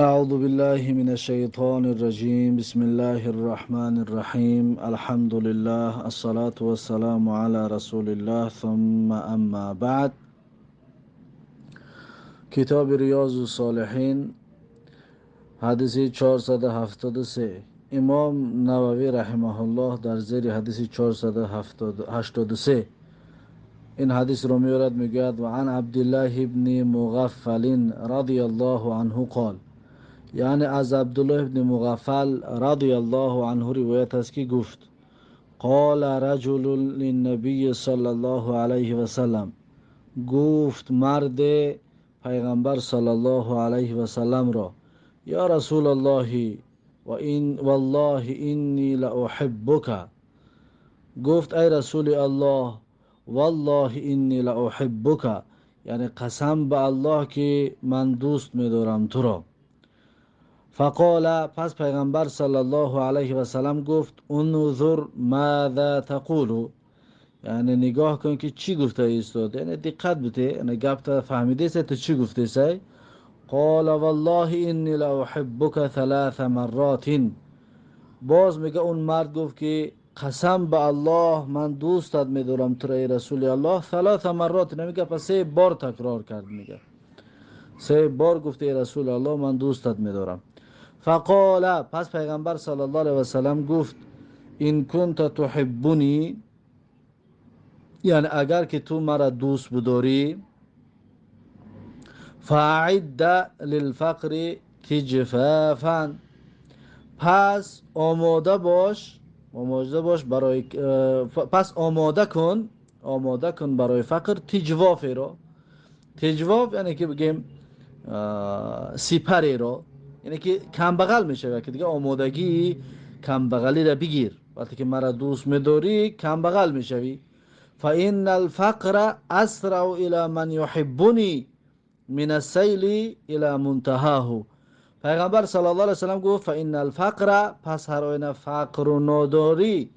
أعوذ بالله من الشيطان الرجيم. بسم الله الرحمن الرحيم. الحمد لله، الصلاة والسلام على رسول الله، ثم أما بعد. کتاب ریاض الصالحین، حدیث 473. امام نووی رحمه الله در زیر حدیث 483 این حدیث رو میورد، میگوید: و عن عبدالله ابن مغفل رضی الله عنه قال، یعنی از عبدالله ابن مغفل رضی الله عنه روایت است که گفت: قال رجل للنبی صلی الله علیه و سلم، گفت مرد پیغمبر صلی الله علیه و سلم را: یا رسول الله و این والله انی لاحبک. گفت: ای رسول الله، والله انی لاحبک، یعنی قسم به الله که من دوست می‌دارم تو را. فقال، پس پیغمبر صلی الله علیه و سلم گفت: انظر ماذا تقول، یعنی نگاه کن که چی گفته ایستاد، یعنی دقت بده، یعنی گپ فهمیده است تو چی گفته سی. قال والله انی لاحبک ثلاث مرات. باز میگه اون مرد گفت که قسم به الله من دوستت میدارم تو ای رسول الله. ثلاث مرات نمیگه، پس سه بار تکرار کرد، میگه سه بار گفت ای رسول الله من دوستت میدارم. فقال، پس پیغمبر صلی الله علیه و سلم گفت: این کنت تحبنی، یعنی اگر که تو مرا دوست بداری، فاعد للفقر تجفافا، پس آماده باش، آماده باش برای، پس آماده کن، آماده کن برای فقر تجوافی را. تجواف یعنی که بگیم سپری را، یعنی که کمبغل میشه که دیگه آمادگی کمبغلی را بگیر. وقتی که مرا دوست میداری کمبغل میشوی. فإن الفقر أسرع إلى من يحبني من السیل إلى منتهاه. پیغمبر صلی الله علیه وسلم گفت: فإن الفقر، پس هر آینه فقر و ناداری،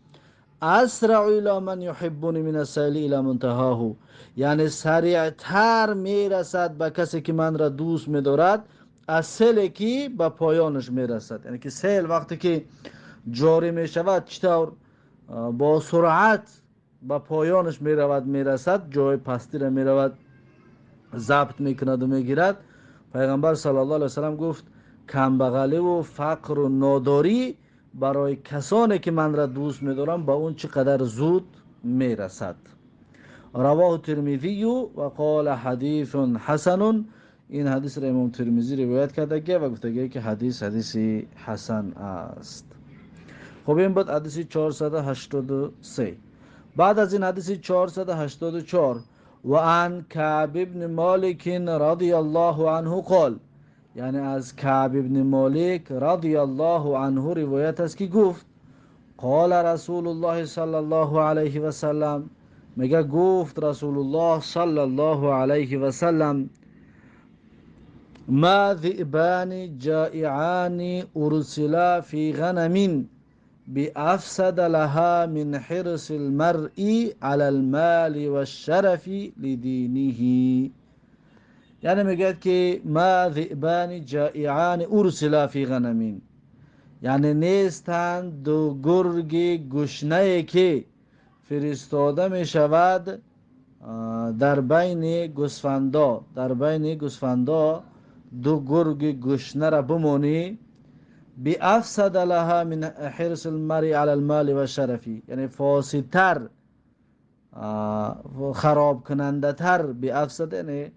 اسرع الى من يحبني من السیل الى منتهاه، یعنی سریعتر میرسد به کسی که من را دوست میدارد از سیل که به پایانش میرسد. یعنی که سیل وقتی که جاری میشود چطور با سرعت به پایانش میرود، میرسد جای پستی را میرود، ضبط میکند و میگیرد. پیغمبر صلی الله علیه وسلم گفت کمبغلی و فقر و ناداری برای کسانی که من را دوست میدارم به اون چقدر زود میرسد. رواه ترمذی و قال حدیث حسن. این حدیث را امام ترمذی روایت کرده و گفته که حدیث حدیث حسن است. خب این بود حدیث 483. بعد از این حدیث 484. و عن کعب ابن مالک رضی الله عنه قال، یعنی از کعب ابن مالک رضی الله عنه روایت است که گفت: قال رسول الله صلی الله علیه و سلم، میگه گفت رسول الله صلی الله علیه و سلم: ما ذئبان جائعان ارسلا فی غنم بأفسد لها من حرص المرء على المال والشرف لدينه. یعنی میگه که ما ذئبان جائعان ارسلا فی غنم، یعنی نیستند دو گرگ گشنه که فرستاده می شود در بین گوسفندا، در بین گوسفندا دو گرگ گشنه را بمانی، بأفسد لها من حرص المرء على المال والشرف، یعنی فاسدتر، خراب کننده تر، بأفسد یعنی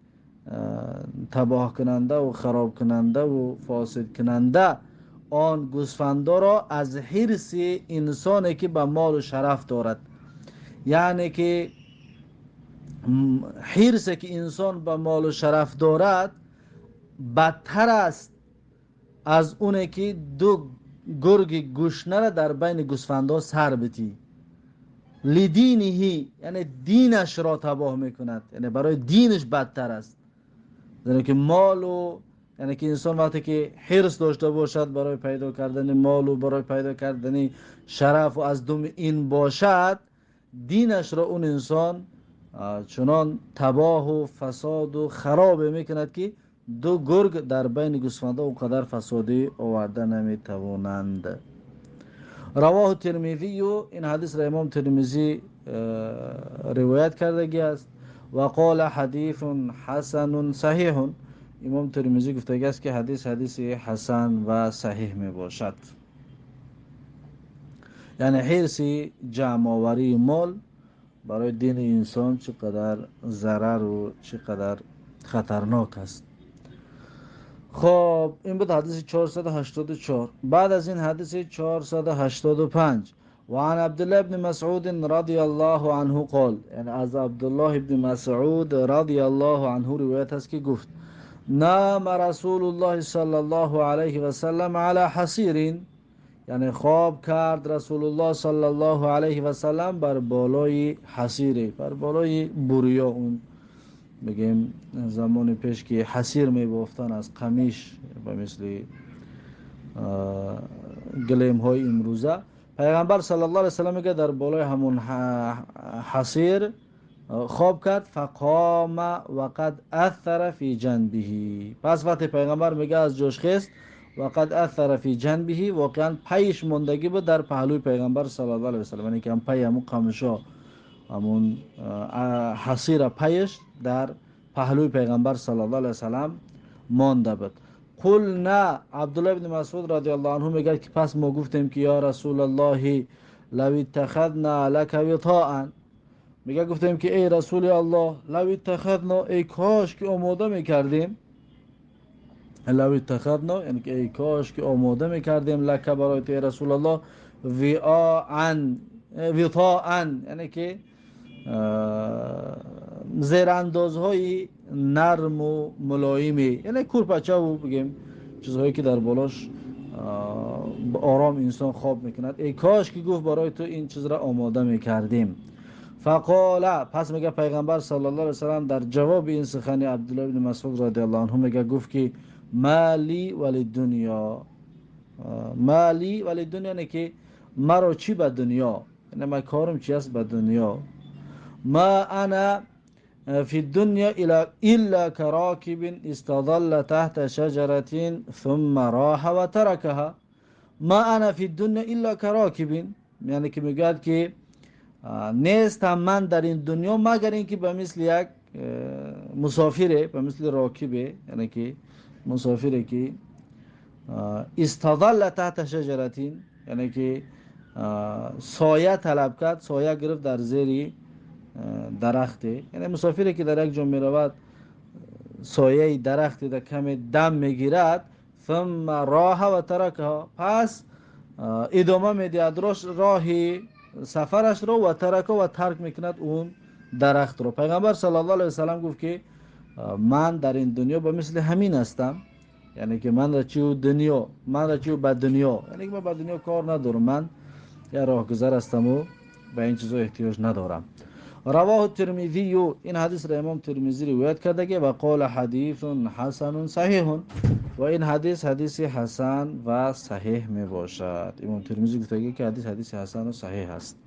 تباه کننده و خراب کننده و فاسد کننده آن گوسفندا را از حرص انسانی که به مال و شرف دارد. یعنی که حرص که انسان به مال و شرف دارد بدتر است از اونه که دو گرگ گشنه را در بین گوسفندا سر بتی. لدینهی، یعنی دینش را تباه میکند، یعنی برای دینش بدتر است. یعنی که مال و، یعنی که انسان وقتی که حرص داشته باشد برای پیدا کردن مال و برای پیدا کردن شرف و از دم این باشد، دینش را اون انسان چنان تباه و فساد و خراب میکند که ду гург дар байни гӯсфандҳо он қадар фасодӣ оварда наметавонанд. Равоҳу Тирмизию, ин ҳадисро имом Тирмизӣ ривоят кардагӣ аст. Ва қола ҳадисун ҳасанун саҳиҳун, имом Тирмизӣ гуфтагӣ аст, ки ҳадис ҳадиси ҳасан ва саҳиҳ мебошад. Яъне ҳирси ҷамъоварии мол барои дини инсон чӣ қадар зарару чӣ қадар хатарнок аст. Хоб, ин буд ҳадиси 484. Баъд аз ин ҳадиси 485. وعن عبد الله بن مسعود رضي الله عنه قال، یعنی از عبدالله بن مسعود رضی الله عنه روایت است که گفت: نام رسول الله صلی الله علیه و سلم على حصیر، یعنی خواب کرد رسول الله صلی الله علیه و سلم بر بالای حصیری، بر بالای بوریا. اون بگیم زمان پیش که حصیر میبافتن از قمیش به مثل گلیم های امروزه، پیغمبر صلی الله علیه و سلم میگه در بالای همون حصیر خواب کرد. فقام وقد اثر فی جنبه، پس وقتی پیغمبر میگه از جاش خیست، وقد اثر فی جنبه، واقعا پیش ماندگی بود در پهلوی پیغمبر صلی الله علیه و سلم، یعنی که هم پی همون قمشا، همون حصیر پیش در پهلوی پیغمبر صلی الله علیه و سلم مانده بود. قلنا، عبدالله بن مسعود رضی الله عنه میگه که پس ما گفتیم که یا رسول الله لو اتخذنا لك وطاء، میگه گفتیم که ای رسول الله لو اتخذنا، ای کاش که آماده میکردیم، لو اتخذنا یعنی که ای کاش که آماده میکردیم لک برای تو ای رسول الله وطاء، یعنی که زیراندازهای نرم و ملایمی، یعنی کورپچه و بگیم چیزهایی که در بالاش آرام انسان خواب میکند، ای کاش که گفت برای تو این چیز را آماده میکردیم. فقال، پس میگه پیغمبر صلی الله علیه و سلم در جواب این سخن عبدالله بن مسعود رضی الله عنه میگه گفت که مالی وللدنیا، مالی وللدنیا یعنی که مرا چی به دنیا، یعنی من کارم چی است به دنیا. ما انا في الدنيا إلا كراكب استظل تحت شجرة ثم راح وتركها. ما أنا في الدنيا إلا كراكب، یعنی که میگوید که نیستم من در این دنیا مگر اینکه به مثل یک مسافره، به مثل راکبه، یعنی که مسافره که استظل تحت شجرة، یعنی که سایه طلب کرد، سایه گرفت در زیر درخته، یعنی مسافری که در یک جا میرود سایه درختی در کمی دم میگیرد، ثم راح و ترکها، پس ادامه میدهد راهی سفرش رو، و ترکها و ترک میکند اون درخت رو. پیغمبر صلی الله علیه و سلم گفت که من در این دنیا به مثل همین هستم، یعنی که من را چی دنیا، من را چی به دنیا، یعنی که من به دنیا کار ندارم، من یه راهگذر هستم و به این چیزا احتیاج ندارم. رواه الترمذی، این حدیث را امام ترمذی روایت کرده که و قال حدیث حسن صحیح، و این حدیث حدیث حسن و صحیح می باشد. امام ترمذی گفته که حدیث حدیث حسن و صحیح است.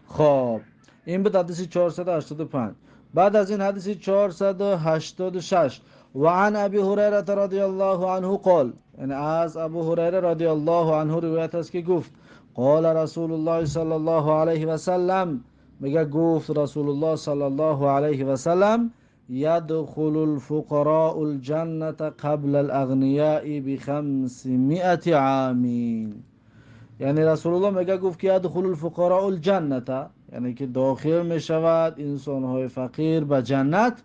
خب این بود حدیث 485. بعد از این حدیث 486. و عن ابی هریره رضی الله عنه قال، یعنی از ابو هریره رضی الله عنه روایت است که گفت قال رسول الله صلی الله علیه و سلم، میگه گفت رسول الله صلی الله علیه و سلم یدخل الفقراء الجنة قبل الاغنیاء ب500 عام. یعنی رسول الله میگه گفت که یدخل الفقراء الجنة، یعنی که داخل میشود انسانهای فقیر به جنت،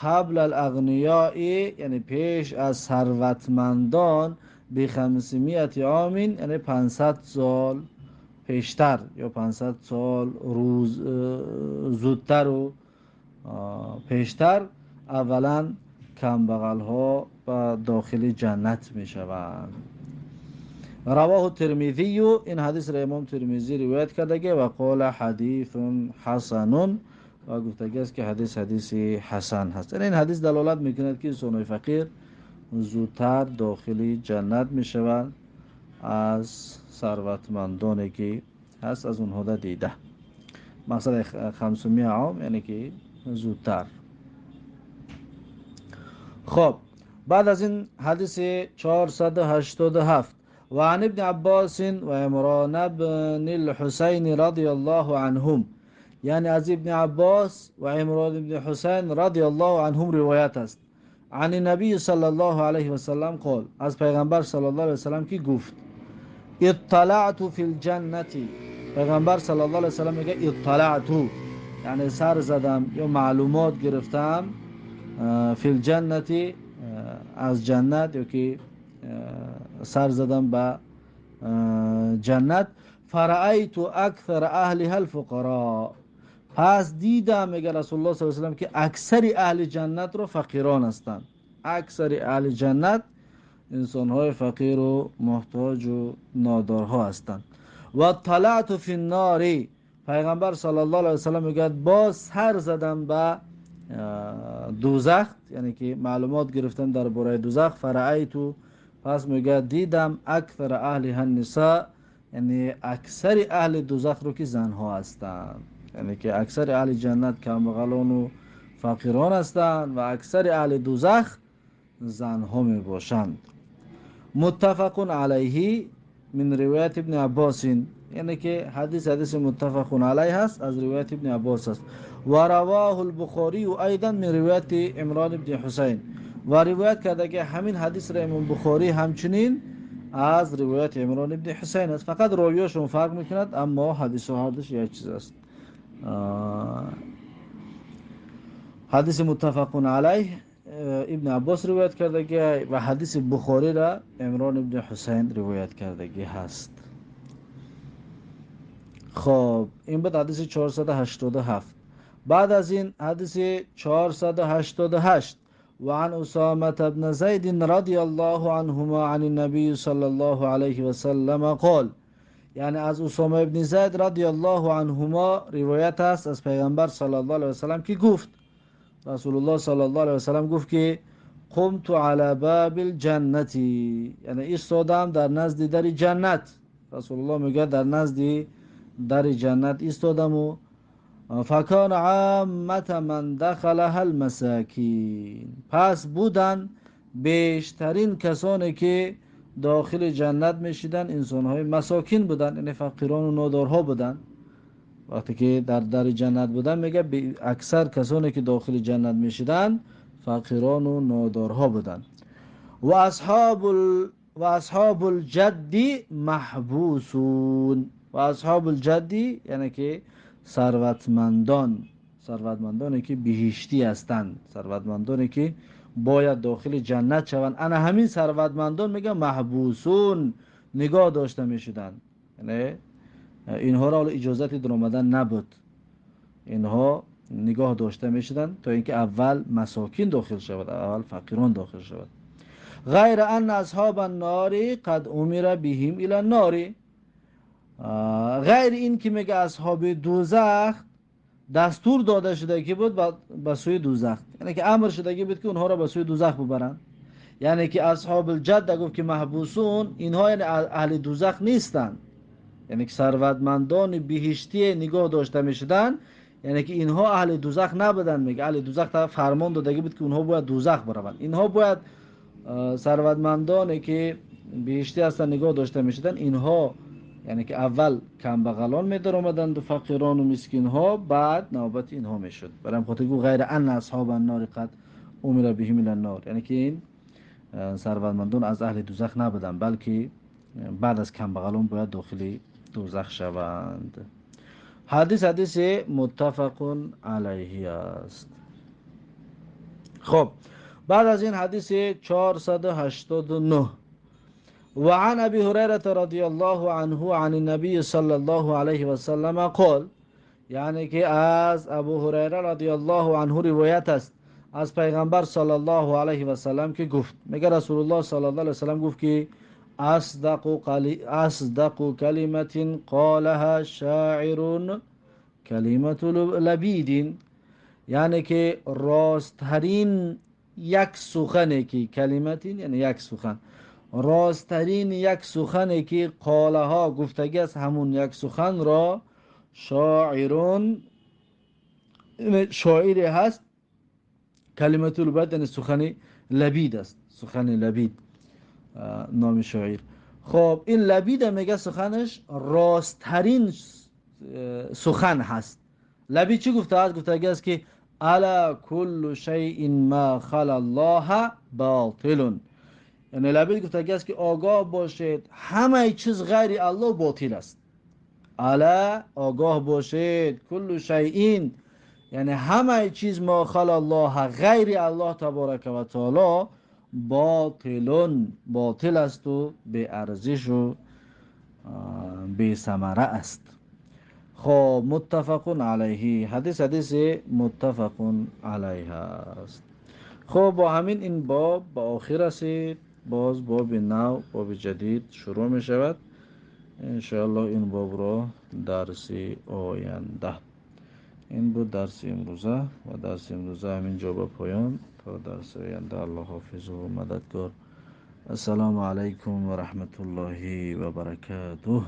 قبل الاغنیاء یعنی پیش از ثروتمندان، ب500 عام یعنی 500 سال پیشتر یا 500 سال روز زودتر و پیشتر اولا کمبغل ها به داخل جنت می شوند. رواه الترمذی، این حدیث را امام ترمذی روایت کرده و قال حدیث حسن، و گفته است که حدیث حدیث حسن هست. این حدیث دلالت میکند که انسان‌های فقیر زودتر داخل جنت میشوند از ثروتمندانی که هست از اونها دیده. مقصد 500 عام یعنی که زودتر. خب بعد از این حدیث 487 و عن ابن عباس و عمران بن الحسین رضی الله عنهم، یعنی از ابن عباس و عمران بن حسین رضی الله عنهم روایت است. عن النبی صلی الله علیه و سلم قال، از پیغمبر صلی الله علیه و سلم که گفت اطلعت فی الجنة. پیغمبر صلی الله علیه و سلم میگه اطلعت، یعنی سر زدم یا معلومات گرفتم، فی الجنة از جنت، یا که سر زدم به جنت. فرأیت اکثر اهلها الفقراء، پس دیدم میگه رسول الله صلی الله علیه و سلم که اکثر اهل جنت رو فقیران هستند. اکثر اهل جنت انسانهای فقیر و محتاج و نادارها هستند. و طلعت فی النار، پیغمبر صلی الله علیه و سلم میگه باز سر زدم به دوزخ، یعنی که معلومات گرفتم درباره دوزخ. فرأیت، پس میگه دیدم اکثر اهلها النساء، یعنی اکثر اهل دوزخ رو که زنها هستند، یعنی که اکثر اهل جنت کمبغلان و فقیران هستند و اکثر اهل دوزخ زنها می باشند. متفق علیه من روایت ابن عباس، یعنی که حدیث متفق علیه هست، از روایت ابن عباس است. و رواه البخاری ایضا من روایت عمران بن حسین، و روایت کرده که همین حدیث را امام بخاری همچنین از روایت عمران بن حسین است. فقط راویاشون فرق میکند، اما حدیث و هر دوش یک چیز است. حدیث متفق علیه ابن عباس روایت کرده که و حدیث بخاری را عمران بن حسین روایت کرده که هست. خب این بود حدیث 487. بعد از این حدیث 488 و عن اسامه بن زید رضی الله عنهما عن النبی صلی الله علیه و سلم قال، یعنی از اسامه ابن زید رضی الله عنهما روایت است از پیغمبر صلی الله علیه و سلم که گفت رسول الله صلی الله علیه و سلم گفت که قمت علی باب الجنة، یعنی ایستادم در نزد در جنت. رسول الله میگه در نزد در جنت ایستادم و فکان عامة من دخلها المساکین، پس بودن بیشترین کسانی که داخل جنت میشدن انسانهای مساکین بودن، یعنی فقیران و نادارها بودن. وقتی که در جنت بودن میگه اکثر کسانی که داخل جنت میشدن فقیران و نادارها بودن. و اصحاب الجد محبوسون، و اصحاب الجد یعنی که ثروتمندان، ثروتمندانی که بهشتی هستند، ثروتمندانی که باید داخل جنت شوند، انا همین ثروتمندان میگه محبوسون، نگاه داشته میشدند، یعنی اینها را اجازت در آمدن نبود، اینها نگاه داشته میشدند تا اینکه اول مساکین داخل شود، اول فقیران داخل شود. غیر ان اصحاب النار قد امر بهم الى النار، غیر این که میگه اصحاب دوزخ دستور داده شده که بود به سوی دوزخ، یعنی که امر شده که بود که اونها را به سوی دوزخ ببرند. یعنی که اصحاب الجد گفت که محبوسون، اینها یعنی اهل دوزخ نیستند، یعنی که ثروتمندان بهشتی نگاه داشته میشدن، یعنی که اینها اهل دوزخ نبودند. میگه اهل دوزخ طرف فرمان داده بود که اونها باید دوزخ بروند، اینها باید ثروتمندانی که بهشتی هستند نگاه داشته میشدن، اینها یعنی که اول کمبغلان می در آمدند و فقیران و مسکین ها، بعد نوبت اینها می شد. برای خاطر گفت غیر ان اصحاب النار قد امر بهم الى النار، یعنی که این ثروتمندان از اهل دوزخ نبودند، بلکه بعد از کمبغلان باید داخل دوزخ شوند. حدیث متفق علیه است. خب بعد از این حدیث 489 وعن أبي هريرة رضي الله عنه عن النبي صلى الله عليه وسلم قال، یعنی که از ابو هریره رضی الله عنه روایت است از پیغمبر صلی الله علیه و سلم که گفت، میگه رسول الله صلی الله علیه و سلم گفت که اصدق کلمة قالها شاعر کلمة لبید، یعنی که راستترین یک سخنی که کلمتین یعنی یک سخن، راستترین یک سخنی که قالها گفتگی است، همون یک سخن را شاعرون شاعری هست، کلمة البید یعنی سخنی Лабид аст. Сухани Лабид, номи шоир. Хоб, ин Лабида мега, суханаш росттарин сухан ҳаст. Лабид чӣ гуфтааст? Гуфтагӣ аст, ки ألا كل شيء ما خلا الله باطل. Яъне Лабид гуфтагӣ аст, ки огоҳ бошед, ҳамаи чиз ғайри Аллоҳ ботил аст. ألا, огоҳ бошед, كل شيء, яъне ҳамаи чиз, ما خلا الله, ғайри Аллоҳ تبارك وتعالى, باطل, ботил асту беарзишу бесамара аст. Хоб, متفق عليه. Ҳадис ҳадиси متفق عليه аст. Хоб, бо ҳамин ин боб ба охир расид. Боз боби нав, боби ҷадид шурӯъ мешавад, иншоаллоҳ. Ин бобро дарси оянда. Ин буд дарси имрӯза ва дарси имрӯза ҳамин ҷо ба поён. То дарси оянда Аллоҳ ҳофизу мададгор. Ассалому алайкум ва раҳматуллоҳи ва баракатуҳ.